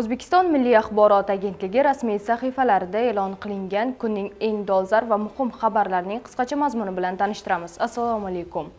O'zbekiston Milliy axborot agentligi rasmiy sahifalarida e'lon qilingan kunning eng dolzarb va muhim xabarlarining qisqacha mazmuni bilan tanishtiramiz. Assalomu alaykum.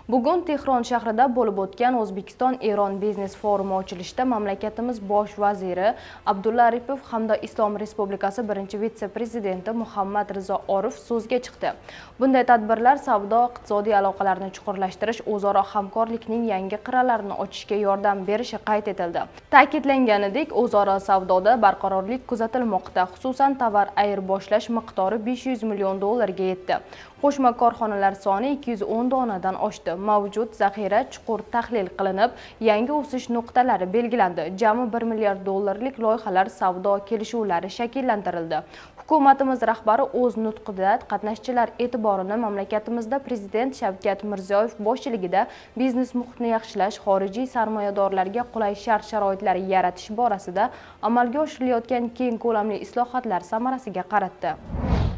Bugun Tehron shahrida bo'lib o'tgan O'zbekiston-Eron biznes forumi ochilishida mamlakatimiz bosh vaziri Abdulla Aripov hamda Islom Respublikasi birinchi vitse-prezidenti Muhammad Rizo Orif so'zga chiqdi. Bunday tadbirlar savdo, iqtisodiy aloqalarni chuqurlashtirish, o'zaro hamkorlikning yangi qirralarini ochishga yordam berishi qayd etildi. Ta'kidlanganidek, o'zaro savdoda barqarorlik kuzatilmoqda. Xususan, tovar ayirboshlash miqdori 500 million dollarga yetdi. Qo'shma korxonalar soni 210 donadan oshdi. Mavjud zaxira chuqur tahlil qilinib, yangi o'sish nuqtalari belgilandi. Jami 1 milliard dollarlik loyihalar, savdo kelishuvlari shakllantirildi. Hukumatimiz rahbari o'z nutqida qatnashchilar e'tiborini mamlakatimizda Prezident Shavkat Mirziyoyev boshchiligida biznes muhitni yaxshilash, xorijiy sarmoyadorlarga qulay shart-sharoitlar yaratish borasida amalga oshirilayotgan keng ko'lamli islohotlar samarasiga qaratdi.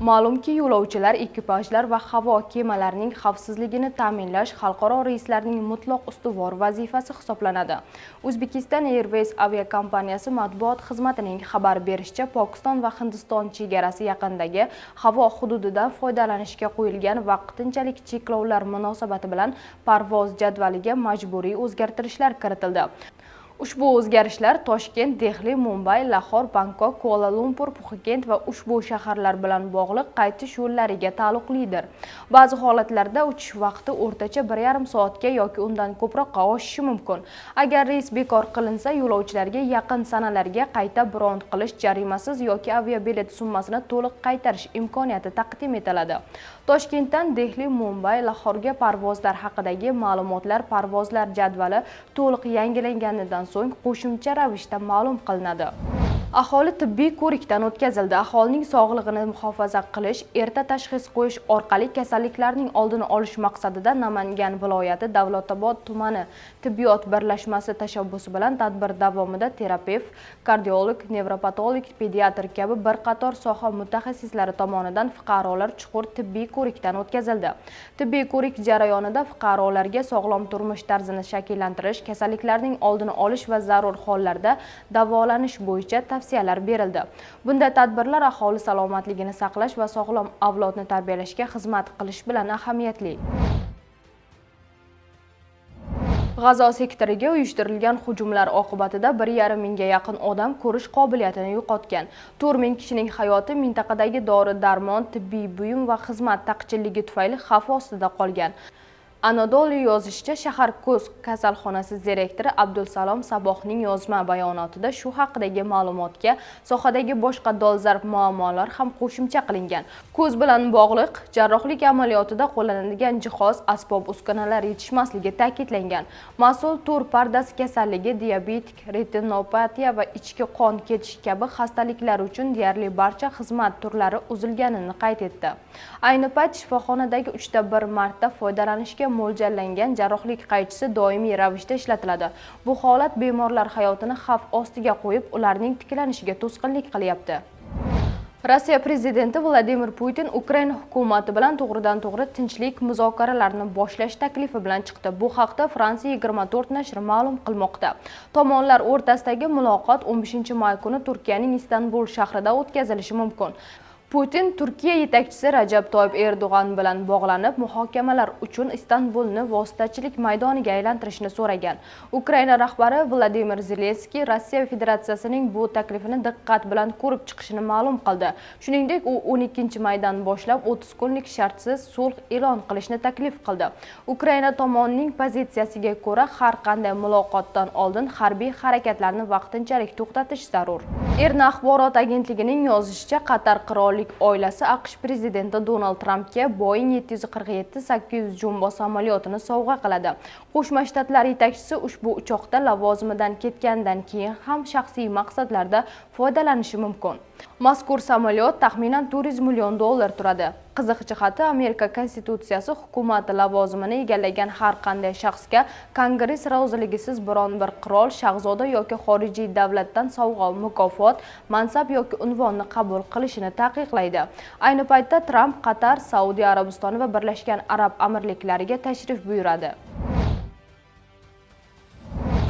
Ma'lumki, yo'lovchilar, ekipajlar va havo kemalarining xavfsizligini ta'minlash xalqaro reyslarning mutlaq ustuvor vazifasi hisoblanadi. Uzbekistan Airways aviakompaniyasi matbuot xizmatining xabar berishicha, Pokiston va Hindiston chegarasi yaqinidagi havo hududidan foydalanishga qo'yilgan vaqtinchalik cheklovlar munosabati bilan parvoz jadvaliga majburiy o'zgartirishlar kiritildi. Ushbu o'zgarishlar Toshkent, Dehli, Mumbay, Lahor, Bangkok, Kuala-Lumpur, Pxuket va ushbu shaharlar bilan bog'liq qaytish yo'llariga taalluqlidir. Ba'zi holatlarda uchish vaqti o'rtacha 1,5 soatga yoki undan ko'proqqa oshishi mumkin. Agar reys bekor qilinsa, yo'lovchilarga yaqin sanalarga qayta bron qilish jarimasiz yoki aviabilet summasini to'liq qaytarish imkoniyati taqdim etiladi. Toshkentdan Dehli, Mumbay, Lahorga parvozlar haqidagi ma'lumotlar parvozlar jadvali to'liq yangilanganidan so'ng qo'shimcha ravishda ma'lum qilinadi. Aholi tibbiy ko'rikdan o'tkazildi. Aholining sog'lig'ini muhofaza qilish, erta tashxis qo'yish orqali kasalliklarning oldini olish maqsadida Namangan viloyati Davlatobod tumani tibbiyot birlashmasi tashabbusi bilan tadbir davomida terapevt, kardiolog, nevropatolog, pediatr kabi bir qator soha mutaxassislari tomonidan fuqarolar chuqur tibbiy ko'rikdan o'tkazildi. Tibbiy ko'rik jarayonida fuqarolarga sog'lom turmush tarzini shakllantirish, kasalliklarning oldini olish va zarur hollarda davolanish bo'yicha tavsiyalar berildi. Bunday tadbirlar aholi salomatligini saqlash va sog'lom avlodni tarbiyalashga xizmat qilish bilan ahamiyatli. G'azo sektoriga uyushtirilgan hujumlar oqibatida 1,5 mingga yaqin odam ko'rish qobiliyatini yo'qotgan. 4 ming kishining hayoti mintaqadagi dori-darmon, tibbiy buyum va xizmat taqchilligi tufayli xavf ostida qolgan. Anadolu yozishicha, shahar ko'z kasalxonasi direktori Abdulsalom Sabohning yozma bayonotida shu haqidagi ma'lumotga sohadagi boshqa dolzarb muammolar ham qo'shimcha qilingan. Ko'z bilan bog'liq jarrohlik amaliyotida qo'llaniladigan jihoz, asbob-uskunalar yetishmasligi ta'kidlangan. Mas'ul to'r pardasi kasalligi, diabetik retinopatiya va ichki qon ketish kabi xastaliklar uchun deyarli barcha xizmat turlari uzilganini qayd etdi. Ayni payt shifoxonadagi 1/3 marta foydalanishga mo'ljallangan jarrohlik qaychisi doimiy ravishda ishlatiladi. Bu holat bemorlar hayotini xavf ostiga qo'yib, ularning tiklanishiga to'sqinlik qilyapti. Rossiya prezidenti Vladimir Putin Ukraina hukumati bilan to'g'ridan-to'g'ri tinchlik muzokaralarini boshlash taklifi bilan chiqdi. Bu haqda Fransiya 24 nashri ma'lum qilmoqda. Tomonlar o'rtasidagi muloqot 15 may kuni Turkiyaning Istanbul shahrida o'tkazilishi mumkin. Putin Turkiya yetakchisi Rajab Toyib Erdo'g'an bilan bog'lanib, muhokamalar uchun Istanbulni vositachilik maydoniga aylantirishni so'ragan. Ukraina rahbari Vladimir Zelenskiy Rossiya Federatsiyasining bu taklifini diqqat bilan ko'rib chiqishini ma'lum qildi. Shuningdek, u 12 maydan boshlab 30 kunlik shartsiz sulh e'lon qilishni taklif qildi. Ukraina tomonining pozitsiyasiga ko'ra, har qanday muloqotdan oldin harbiy harakatlarni vaqtinchalik to'xtatish zarur. IRNA axborot agentligining yozishicha, Qatar qirollik oilasi AQSh prezidenti Donald Trampga Boeing 747-800 jumbo samolyotini sovg'a qiladi. Qo'shma Shtatlar yetakchisi ushbu uchoqda lavozimidan ketganidan keyin ham shaxsiy maqsadlarda foydalanishi mumkin. Mazkur samolyot taxminan 400 million dollar turadi. Qiziq jihati, Amerika konstitutsiyasi hukumat lavozimini egallagan har qanday shaxsga Kongress roziligisiz biron bir qirol, shahzoda yoki xorijiy davlatdan sovg'a, mukofot, mansab yoki unvonni qabul qilishini taqiqlaydi. Ayni paytda Tramp Qatar, Saudiya Arabistoni va Birlashgan Arab Amirliklariga tashrif buyuradi.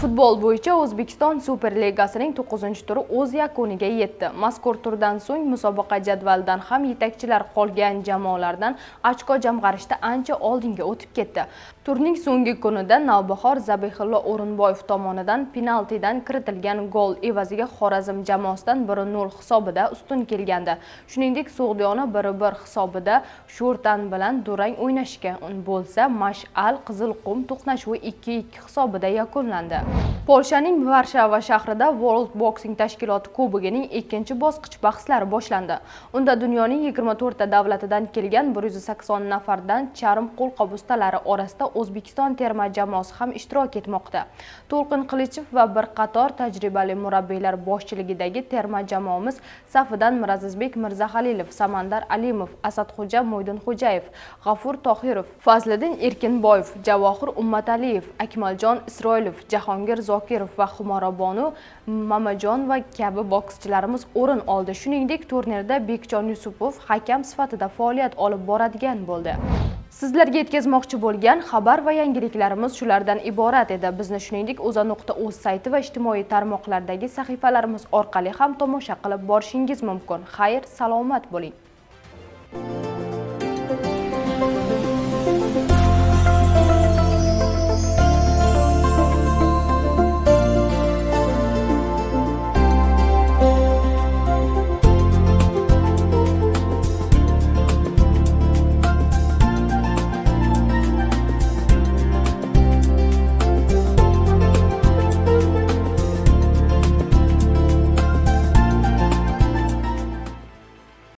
Futbol Futbol bo'yicha O'zbekiston Superligasining 9-turi o'z yakuniga yetdi. Mazkur turdan so'ng musobaqa jadvalidan ham yetakchilar qolgan jamoalardan ochko jamg'arishda ancha oldinga o'tib ketdi. Turning so'nggi kunida Navbahor Zabihullo O'rinboyev tomonidan penaltidan kiritilgan gol evaziga Xorazm jamoasidan 1-0 hisobida ustun kelgandi. Shuningdek, So'g'diyona 1-1 hisobida Sho'rtan bilan durang o'ynashgan bo'lsa, Mash'al Qizilqum to'qnashuvi 2-2 hisobida yakunlandi. Polshaning Varshava shahrida World Boxing tashkiloti kubogining ikkinchi bosqich bahslari boshlandi. Unda dunyoning 24 ta davlatidan kelgan 180 nafardan charm qo'lqop ustalari orasida O'zbekiston terma jamoasi ham ishtirok etmoqda. To'lqin Qilichev va bir qator tajribali murabbiylar boshchiligidagi terma jamoamiz safidan Mirazizbek Mirzahalilov, Samandar Alimov, Asadxo'ja Mo'ydinxo'jayev, G'afur Tohirov, Fazliddin Erkinboyev, Javohir Ummataliyev, Akmaljon Isroilov, Jahongir Zokirov va Xumorabonu Mamajonova kabi bokschilarimiz o'rin oldi. Shuningdek, turnirda Bekjon Yusupov hakam sifatida faoliyat olib boradigan bo'ldi. Sizlarga yetkazmoqchi bo'lgan xabar va yangiliklarimiz shulardan iborat edi. Bizni shuningdek uza.uz sayti va ijtimoiy tarmoqlardagi sahifalarimiz orqali ham tomosha qilib borishingiz mumkin. Xayr, salomat bo'ling.